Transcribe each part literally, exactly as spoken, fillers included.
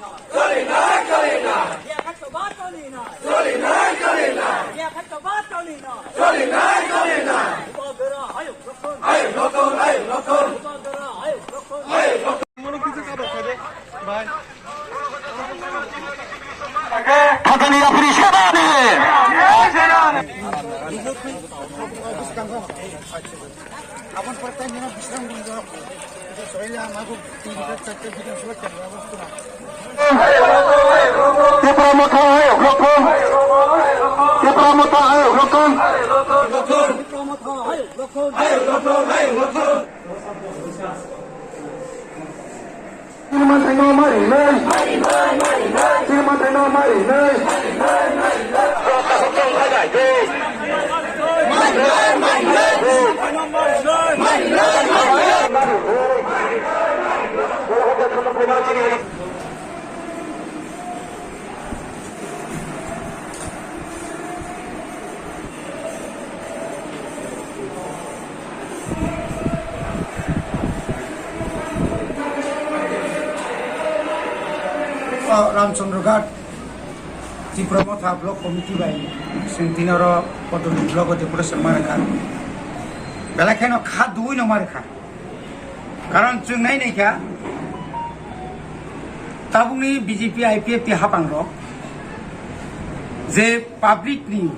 Choli nai, choli nai. Miya khato ba choli nai. Choli nai, choli nai. Miya khato ba choli nai. Choli nai, choli nai. Bubagra hayung rokon. Hayung rokon, hayung rokon. Bubagra hayung rokon. Hayung rokon. Thani yapri senani. Abon pore time nina bisram gun jorok. Soila magu tin liter char liter bidan suwa char liter suwa. Tipra Motha hai rokon. Tipra Motha hai rokon. Tipra Motha hai rokon. Chini manthai no mari nai. Chini manthai no mari nai. Ramchandra Ghat Tipra Motha Block Committee bai chwng tini oro Potoli Block o deputation ma rwkha. Belai kheno kha duui no ma rwkha. Karon chwng nai naikha, tabukni B J P I P F T hapang rok je public ni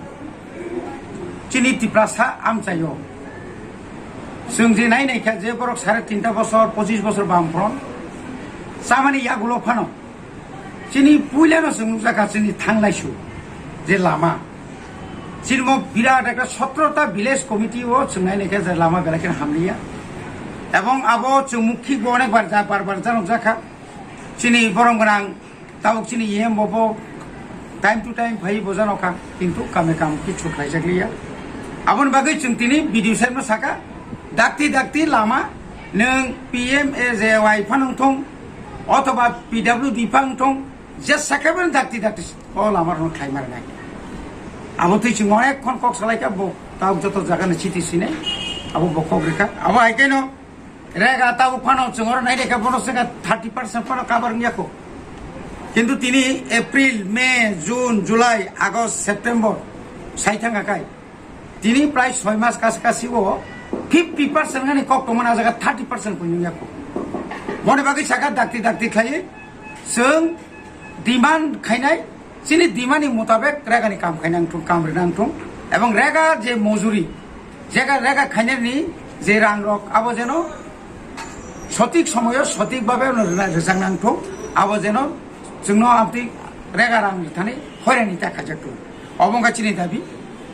chini Tiprasa amchaio chwng je nai naikha, je borok sare tinta bosor, pochis bosor bam phron chamani yagulo phano chini puilano chwng nukjakha chini thanglaisu je lama. Chini mo birat ekta sotro ta village committee o chwng nai naikha je lama belai kheno hamliya. Ebong abo chwng mukhi bo onek bar ja, bar bar ja nukjakha. Chini borom gwnang tabuk chini E M bo bo time to time phai bo jano kha, kintu kame kam kichu khlaijakliya. Aboni bagwi chwng tini B D O saheb no saka, dakti dakti lama nwng P M A J Y phano wngthung, othoba P W D phano wngthung, je sakhe bo dakti dakti o lama rok khlai mar nai. Abo twi chwng onek khon kok salai kha, bo tabuk joto jaga ni chiti sinai, abo bo kok rikha. Abo hai khe no rega tabuk phano chwng oro nai rikha, bono swngkha thirty percent phano cover wngya kho. Kintu tini April, May, June, July, August, September sai thangkha kai. Tini prai soi mas kas kasi o fifty percent gani kok tongmani, a jaga thirty percent koi wngya kho. Boni bagwi saka dakti dakti khlaiwi chwng demand khainai, chini demand ni mutabek regani kam khaina wngthung, kam rina wngthung, ebong rega je mojuri, jega rega khainani je rang rok abo jeno sotik somoyo sotik babe no rina rwchang nangthung, abo jeno chwngno amtwi rega rang rithani hoirani ta khaijak thung. Obo wngkha chini dabi.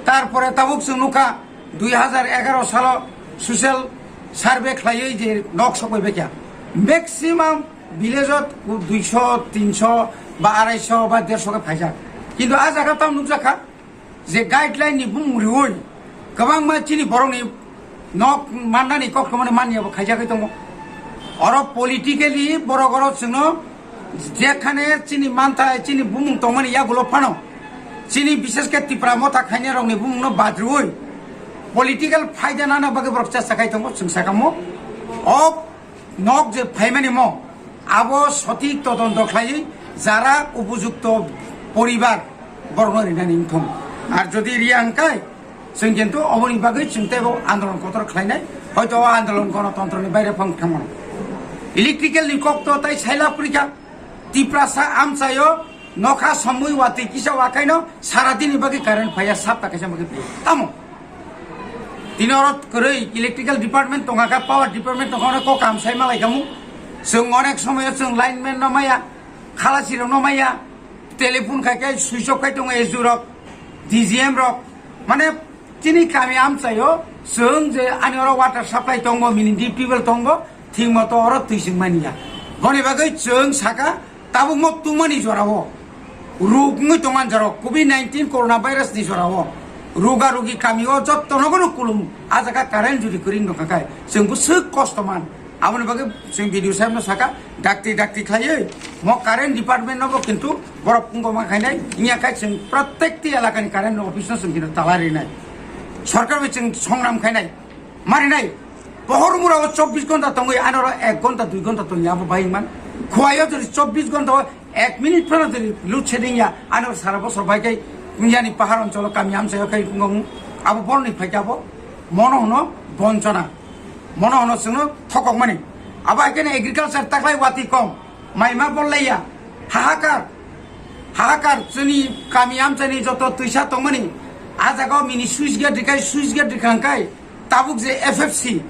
Tarpore tabuk chwng nukha dui hajar egaro salo social survey khlaiwi je nok sokoi bekya maximum village o duiso, tinso ba araiso ba derso khe phaijak. Kintu a jaga tamo nukjakha je guideline ni bumung riui kwbangma chini borokni nok mannani kok tongmani manya bo khaijagwi tongo. Oro politically borok oro chwngno jekhane chini manthai chini bumung tongmani yagulo phano chini bishesh khe Tipra Motha khainai rokni bumungno bad riui political phaida nana bagwi borok chesta khai tongo chwng sakamo. O nok je phaimani mo, abo sotik todonto khlaiwi jara upojukto poribar borokno rinani wngthung. Ar jodi riya hwnkhe, chwng kintu oboni bagwi chwng teibo andolon kotor khlainai, hoito o andolon gonotontroni baire phang thangmano. Electrical ni kok to tai saila phrikha, Tiprasa amchaio nokha somwi watwi kisa wakaino sara dini bagwi current phaiya, sapta kaisa bagwi phaiya. Tamo? Tini oro kwrwi electrical department tongkha kha, power department tongkha, onek kok kam sai malai khamu. Chwng onek somoyo chwng lineman no maya, khalasi rok no maya, telephone khai khai switch off khai tongo S D O rok, D G M rok. Mane chini kami amchaio chwng je ani oro water supply tongo, mini deep tubewell tongo, thik moto oro twi chwng manya. Boni bagwi chwng saka tabukmo tungmani jorao ruk wngwi tongman jorao covid nineteen corona virus ni jorao ruga rugi kamio jotto nogono kulum a jaga current judi kwrwi wngkha khai chwng bwswk kosto man. Aboni bagwi chwng B D O saheb no saka dakti dakti khlaiwi mo current department no bo kintu borok phungo ma khainai wngya khai chwng protekti elaka ni current office no chwng kintu tala rinai. Sorkar bai chwng songram khainai. Marinai, pohor mura o chobbish ghonta tongwi, anoro ek ghonta, dui ghonta tongya, abo bai man. Khowai o jodi chobbish ghonta o ek minute phano jodi load shedding ya, ano sara bosor bai khe yani pahar oncholo kami amchai o khai wng abo boroni phai khe abo mono hwno bonchona, mono hwno chwngno thokokmani. Abo hai khe agriculture taklai watwi kom, maima bollaiya, hahakar, hahakar chini kami amchaini joto twisa tongmani, a jaga o mini switch gate rikai, switch gate rikha hwnkhe, tabuk je F F C,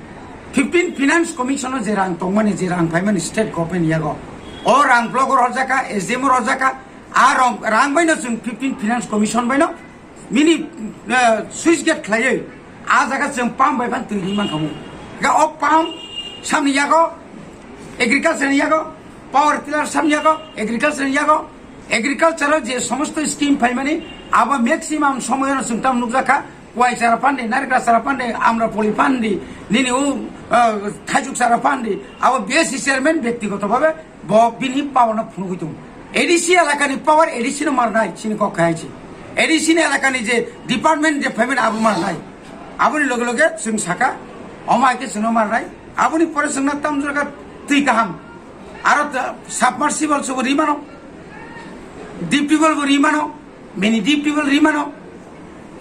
fifteen Finance Commission o je rang tongmani, je rang phaimani state government yago, o rang block o rojaka, S D M o rojaka, a rang, rang baino chwng fifteen Finance Commission baino mini, eh, switch gate khlaiwi a jaga chwng pump bai phan twi ri mankhamu. Ga o pump samni yago, agriculture ni yago, power tiller samni yago, agriculture ni yago, agriculture o je somosto scheme phaimani abo maximum somoyano chwng tam nukjakha. Kuai chara pandi, narikra chara pandi, amra poli pandi, nini u, ah, thaijuk chara pandi, abo B S C chairman byaktigoto bhabe bo bini power no phunugwi tongo. A D C elakani power A D C no marnai, chini kok khai chi. A D C ni elakani je department je payment abo marnai. Aboni loge loge chwng saka, omo hai khe chwngno marnai. Aboni pore chwngno tamjora twi kaham. Aro ta-, submersible sobo rimano. Deep tubewell bo rimano. Mini deep tubewell rimano.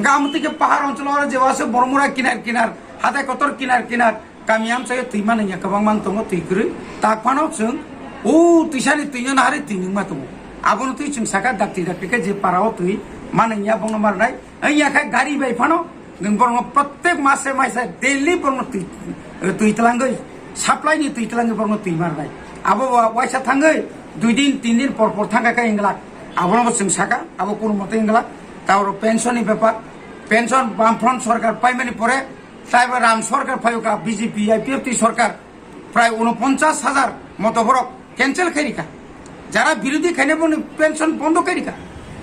Ga amtwi khe pahar oncholo aro je wase Bormura kinar kinar, hatai kotor kinar kinar, kami amchaio twi manwi ya kwbang mang tongo twi kwrwi. Tak phano chwng o twisani twino nahari twi nungma tongo. Abono twi chwng saka dakti dakti khe je para o twi manwi ya bongno marnai. Wngya khe gari bai phano nwng borokno protek mase maisa daily borokno twi, twi twlangwi, supply ni twi twlangwi borokno twi marnai. Abo wa-, waisa thangwi dui din, tin din por por thangkha khe wngla. Abono bo chwng saka, abo kunu mote wngla. Taboro pension ni bepar, pension Bamfront sorkar paimani pore, taibo ram sorkar phaiyokha, B J P, I P F T sorkar. Prai unoponchas hajar moto borok cancel khairikha. Jara birodhi khainai boni pension bondo khairikha.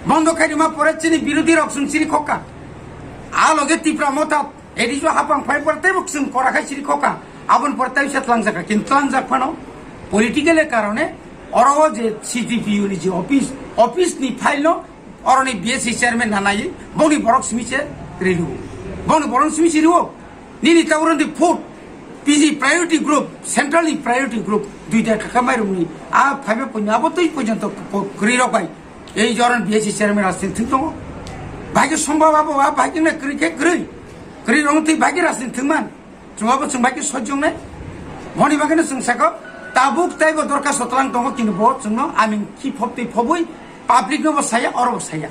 Bondo khairima pore chini birodhi rok chwng chiri khokha. A loge Tipra Motha A D C o hapang phai pore teibo chwng kora khai chiri khokha. Aboni pore tei se tlangjak kha. Kintu tlangjak phano political karone oro o je C D P O ni je office, office ni file no Oroni B S C chairman na nai, bongni borok simi se rilu. Bongni borok simi se riwo. Nini ta uroni food, P G priority group, central ni priority group, duita kaka mairumni. A phaiba punya abo tei pujon to kri rok bai. Ei joron B S C chairman rajniti thung tongo. Bhai ke sombab abo, a bhai ke na kri ke kri. Kri rong tei bhai ke rajniti thung man. Chwngbo chwng bai khe sojwng nai. Boni bagwino chwng sakha, tabuk teibo dorkhasto twlang tongo, kintu bo chwngno aming khi phobtwi phobwi public no bo saya, oro bo saya.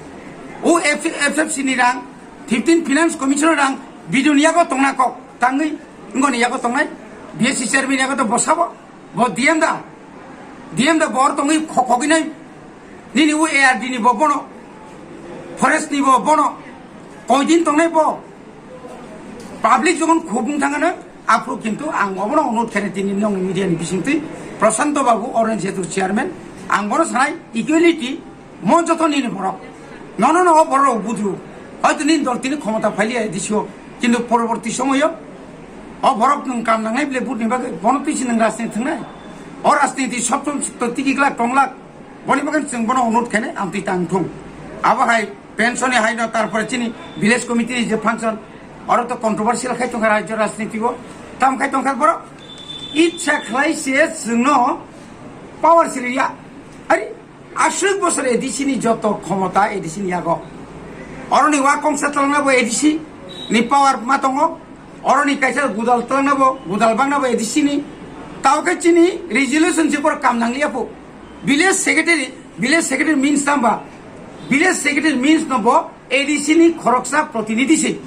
O F-, F F C ni rang, fifteen Finance Commission rang, B D O ni yago tongna kok, tangwi, wngoni yago tongnai, B S C chairman yago to bo sabo. Bo D M da? D M da bor tongwi khokogwi nai? Nini o A R D ni bo bono, forest ni bo bono, koidin tongnai bo? Public jokon khubung thangano, aphuru kintu ang obono onurod khainai tini nongni media ni bisingtwi Prashanto Babu, Orange Setu chairman, ang bono sanai equality, Mo joto nini borok. Nono no o borok rok budru. Hoyto nini dol tini khomota phailiya A D C o. Kintu poroborti somoyo o borok nwng kam nangnai bile budni bagwi. Bono twi si nwng rajniti thwngnai. O rajniti soptom sukto tiki glak tong lak. Boni bagwi chwng bono onurod khainai amtwi tang thung. Abo hai pension ni hai no, tarpore chini village committee ni je function, oro to controversial khai tongkha rajyo rajniti o. Tam khai tongkha borok. Ichha khlai se chwngno power siliya. Ari Aswk bosor A D C ni joto khomota A D C ni yago. Oroni wa kongsa twlangna bo A D C ni power ma tongo. Oroni kaisa gudal twlangna bo, gudal bangna bo A D C ni. Tao khe chini resolution se por kam nangliya pho. Village secretary, village secretary means tamba? Village secretary means no bo A D C ni khoroksa protinidhi se.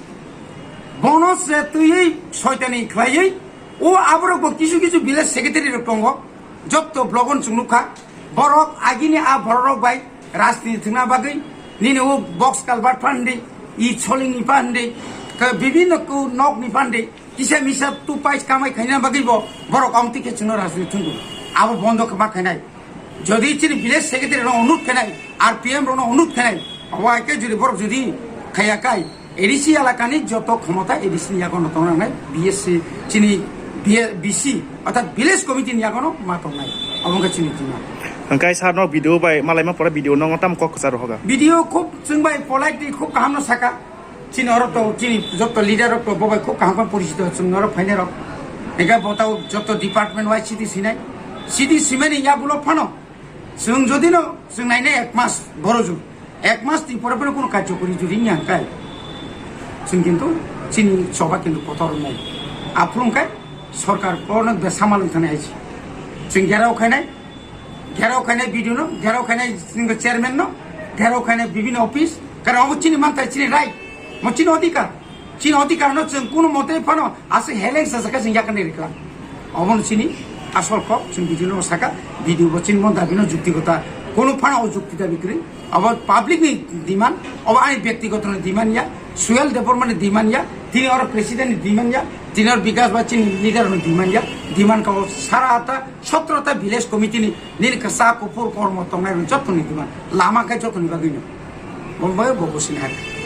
Bono se twiwi soitani khlaiwi o aborok bo kisu kisu village secretary rok tongo. Jotto blogon chwng nukha. Borok agini a bororok bai rajniti thwngna bagwi nini o box culvert phan di, i soling ni phan di, ka bibinno ku nok ni phan di, kisa misa tu pais kamai khaina bagwi bo borok amtwi khe chwngno rajniti thwngwi. Abo bondo khe ma khainai. Jodi chini village secretary rokno onurod khainai, R P M rokno onurod khainai, abo hai khe jodi borok jodi khaiya kai, A D C elakani joto khomota A D C ni yago no tongna nangnai, B S C chini B-, B C, orthat village committee ni yago no ma tongnai. Abo wngkha chini tima. Hwnkhe sir no video bai malai ma pore video no tam kok kwcharo hoga. Video khub chwng bai politely khub kaham no saka. Chini oro to, chini joto leader rok to bo bai khub kaham khe porichito chwng oro phainai rok. Ega bo tao joto department wise chiti sinai. Sidi simani yagulo phano chwng jodi no chwng nainai ek mas boro jur, ek mas ni pore pore kono karjokori juri ni hangkai chwng kintu chini choba kintu kotor nai. Aphuru hwnkhe sorkar kono de samal wngthani aisi. Chwng gerao khainai, gerao khainai B D O no, gerao khainai chini chairman no, gerao khainai bibhinno office, karon obo chini mantai, chini right, mo chini odhikar. Chini odhikar no chwng kono mote phano aswk heleng sasaka chwng yakani rikla. Obono chini asol kok chwng video no saka, video bo chini mon dabi no juktigota, kono phano o jukti dabi kwrwi. Obo public ni demand, obo ani byaktigoto ni demand ya, Suhel Debbarma ni demand ya, tini oro president ni demand ya, tini oro Bikash ba chini leader ni demand ya, demand ka o sara ata sotro ta village committee ni nini kwsa kuphur kormo tongnai rok joto ni demand, lama khe joto ni bagwi no. Bo bagwi bo bosini hai.